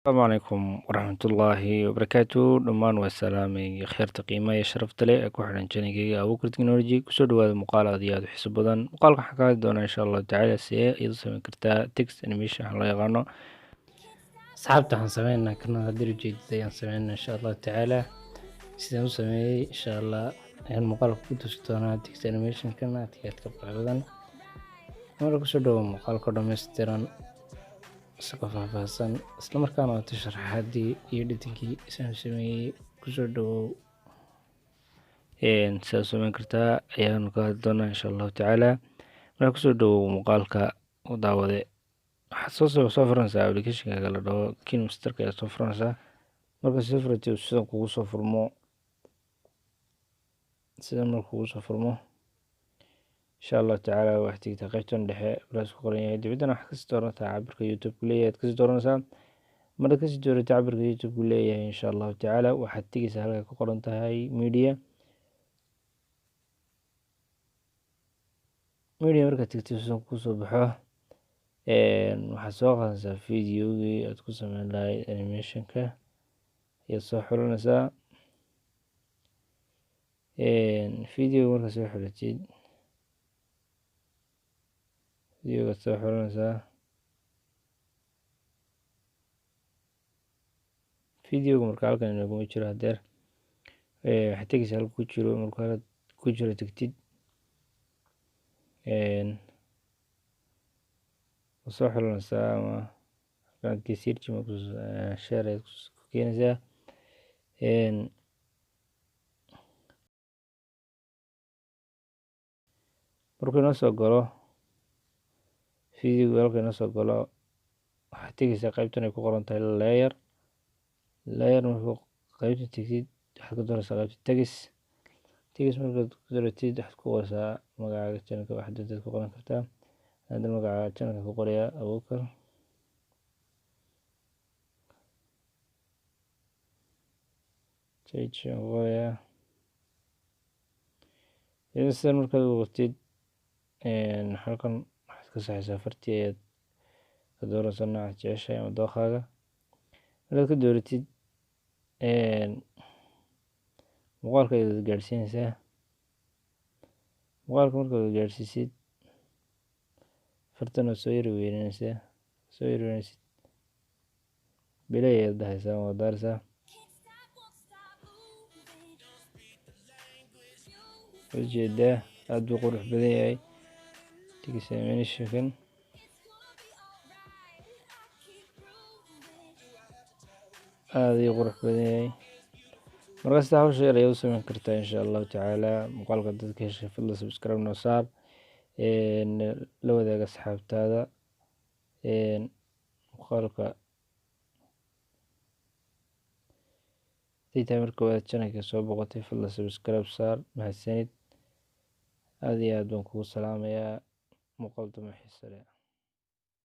Asalaamu calaykum waraxmatullaahi wabarakaatu. Dhammaan waa salaamay kheyrta, qiimaha iyo sharafta leh ee ku xidhan channelkayga Abuukar Technology. Kusoo dhawaada muuqaal aad iyo aad u xiiso badan. Muuqaalka waxaan ka hadli doonaa, insha Allahu tacaala, sidee ayaad u samayn kartaa text animation waxaa loo yaqaano. Asxaabta, waxaan sameynaa kana haddii ujeedada ayaan sameynaa, insha Allahu tacaala. Sidaan u sameeyey, insha Allah, ayaan muuqaalka ku tusi doonaa text animation kana aad iyo aad ka qurux badan. Marka kusoo dhawo muuqaalka dhammaystiran isagoo faahfaahsan, isla markaana wata sharaxaadii iyo editingkii isaan sameeyey. Kusoo dhawow. Sidaad u sameyn kartaa ayaanu ka hadli doonaa, insha Allahu tacaala. Marka kusoo dhawow muuqaalka daawade. Waxaad soo furanaysaa applicationkaaga la dhaho KineMasterka ayaad soo furanaysaa. Marka soo furatid, sidan kugu soo furmo, sidan marka kugu soo furmo, insha Allahu tacaala, waxaad tegtaa qaybtan dhexe plus ku qoran yahay. Dibaddana waxaad kasii doorantaa cabirka YouTube ku leeyahay aad kasii dooranaysaa. Markaad kasii doorato cabirka YouTube ku leeyahay, insha Allahu tacaala, waxaad tegeysaa halka ku qoran tahay media. Media markaad tegtid, sidan kusoo baxo, waxaad soo qaadanaysaa videogii aad ku sameyn lahayd animationka ayaad soo xulanaysaa. Videoga markaad soo xulatid, videogaad soo xulanaysaa. Videoga marka halkan inooguma jiro hadeer. Waxaad tegeysaa halka ku jiro. Marka halka ku jiro tegtid, waad soo xulanaysaa ama halkan search share ayaad ku keenaysaa. Markuu inoo soo galo videoga, halka inoo soo galo, waxaad tegeysaa qaybtan ay ku qoran tahay layer. Layer markuu qaybta tegtid, waxaad ku doonaysaa qaybta text. Text markaad ku dooratid, waxaad ku qoraysaa magacaaga channelka, waxaad doontaad ku qoran kartaa. Hadda magaca channelka ku qorayaa, Abuukar Tech aan ku qorayaa. Sidan markaad u qortid, halkan waxaad ka saxaysaa fartii ayaad ka dooranaysaa noocaad jeceshahay ama dookhaaga. Markaad ka dooratid, muuqaalka ayaad gaadhsiinaysaa. Muuqaalka markaad gaadhsiisid, fartan waad soo yari weyneynaysaa. Soo yari weyneysid, play ayaad dhahaysaa, waad daaraysaa. Ujeedaa, aad buu qurux badan yahay text animationkan, aad ayuu qurux badan yahay. Marka sida hawsha yar ayaad u sameyn kartaa, insha Allahu tacaala. Muuqaalka dadka heshay, fadlan subscribe noo saar, la wadaaga asxaabtaada muuqaalka. Haday tahay marka waad channelka soo boqotay, fadlan subscribe saar. Mahadsanid, aad iyo aad baan kugu salaamayaa. Muuqaal dambe xiiso leh.